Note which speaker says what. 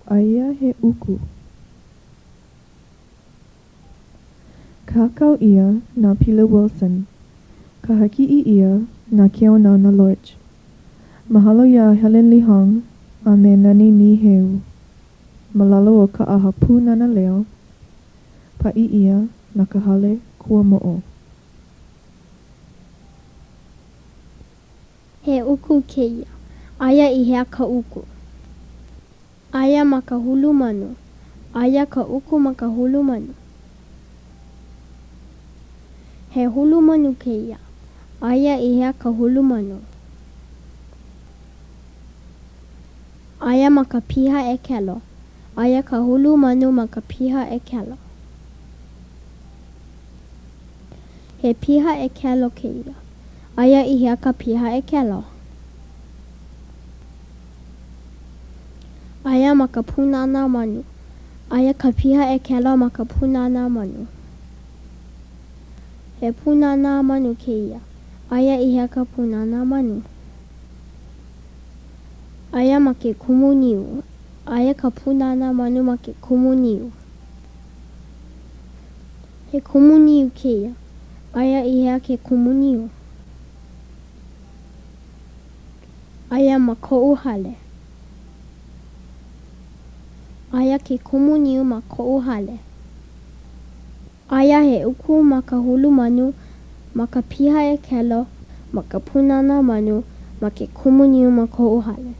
Speaker 1: Aia he ʻuku. Kākau ʻia na Pila Wilson. Kahakiʻi ʻia na Keonaona Lorch. Mahalo iā Helen Lee Hong a me Nani Niheu. Ma lalo o ka ʻAha Pūnana Leo, paʻi ʻia na ka Hale Kuamoʻo.
Speaker 2: He ʻuku kēia. Aia i hea ka ʻuku? Aia ma ka hulu manu. Aia ka ʻuku ma ka hulu manu. He hulu manu kēia. Aia i hea ka hulu manu? Aia ma ka piha ʻekelo. Aia ka hulu manu ma ka piha ʻekelo. He piha ʻekelo kēia. Aia i hea ka piha ʻekelo? Aia ma ka pūnana manu. Aia ka piha ʻekelo ma ka pūnana manu. He pūnana manu kēia. Aia i hea ka pūnana manu? Aia ma ke kumu niu. Aia ka pūnana manu ma ke kumu niu. He kumu niu kēia. Aia i hea ke kumu niu? Aia ma koʻu hale. Aia ke kumu niu ma koʻu hale. Aia he ʻuku ma ka hulu manu, ma ka piha ʻekelo, ma ka pūnana manu, ma ke kumu niu ma koʻu hale.